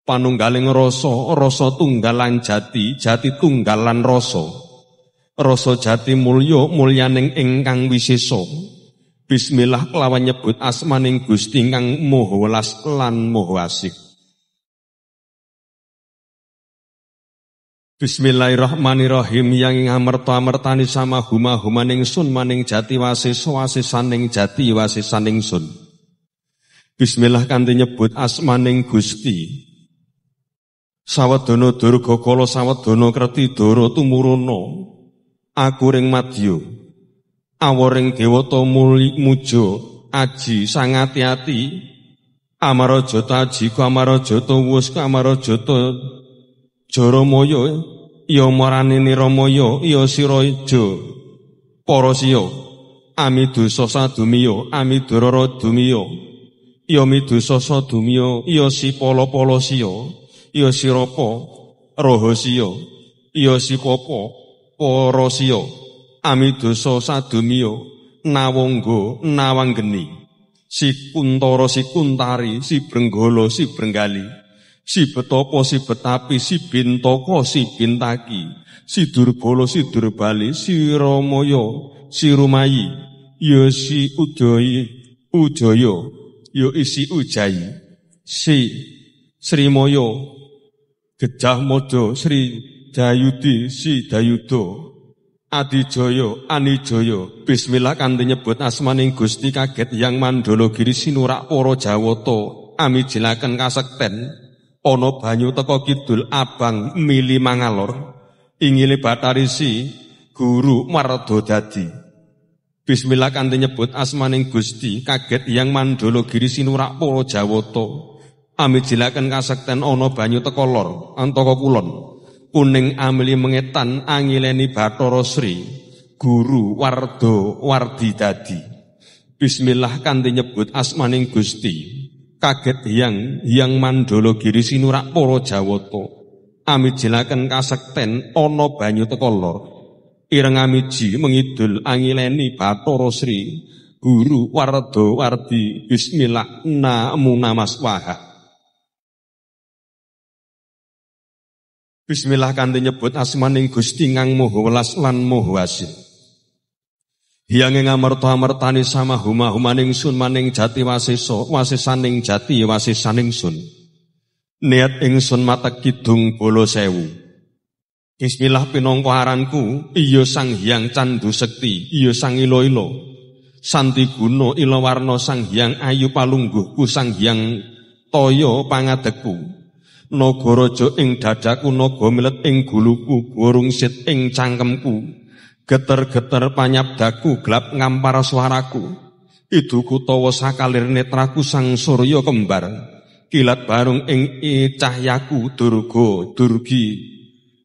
Panunggaling rasa, rasa tunggal lan jati, jati tunggal lan rasa. Rasa jati mulya, mulyaning ingkang wisesa. Bismillah kelawan nyebut asmaning Gusti kang Maha Welas lan Maha Asih. Bismillahirrahmanirrahim yang ngamerta amertani sama huma humaning sun maning jati wasesa wasesaning jati wasesaning sun. Bismillah kanthi nyebut asmaning Gusti. Sawadana durga kala sawadana kreti dara tumuruna aku ring madya aworing dewata muja aji sangati-ati amarajata ajiku amarajata wusku amarajata jaramaya ya marane niramaya ya siraja parasiya amidusa sadumiya amidurara dumiya ya midusa sadumiya ya si pala-pala siya ya sirapa rahasiya ya sipapa parasiya amidosa sadumiya nawangga nawanggeni si kuntara si kuntari si brenggala si brenggali si betapa si betapi si bintaka si bintaki si durbala si durbali si ramaya si rumayi ya si udayi ujaya ya isi ujayi si Srimaya Gejah Mada Sri Dayudi Si Dayuda Adijaya Anijaya. Bismillah kanthi nyebut asmaning Gusti kaget yang Mandala Giri sinurak para Jawata amijilaken kasekten ana banyu teka kidul abang mili mangalor ingile Bathari Si Guru Marda dadi. Bismillah kanthi nyebut asmaning Gusti kaget yang Mandala Giri sinurak para Jawata amijilaken kasekten ana banyu teka lor antaka kulon kuning amili mengetan angileni Bathara Sri Guru Warda Wardi dadi. Bismillah kanthi nyebut asmaning Gusti kaget yang Mandala Giri sinurak para Jawata amijilaken kasekten ana banyu teka lor ireng amiji mengidul angileni Bathara Sri Guru Warda Wardi. Bismillah namo namaswaha. Bismillah kanthi nyebut asmaning Gusti kang Maha Welas lan Maha Asih. Hyange ngamerta amertani sama huma humaning sun maning jati wasesa wasesaning jati wasesaning sun. Niat ingsun matek kidung bala sewu. Bismillah pinangka aranku iya Sang Hyang Candu Sekti, iya Sang Ila-ila. Santi guna ila warna Sang Hyang Ayu palungguhku Sang Hyang Toya pangadegku. Nagaraja ing dadaku naga milet ing guluku gorung sit ing cangkemku geter-geter panyabdaku glap ngampar suaraku iduku tawa sakalir netraku sang surya kembar kilat barung ing cahyaku durga durgi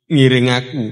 ngiring aku.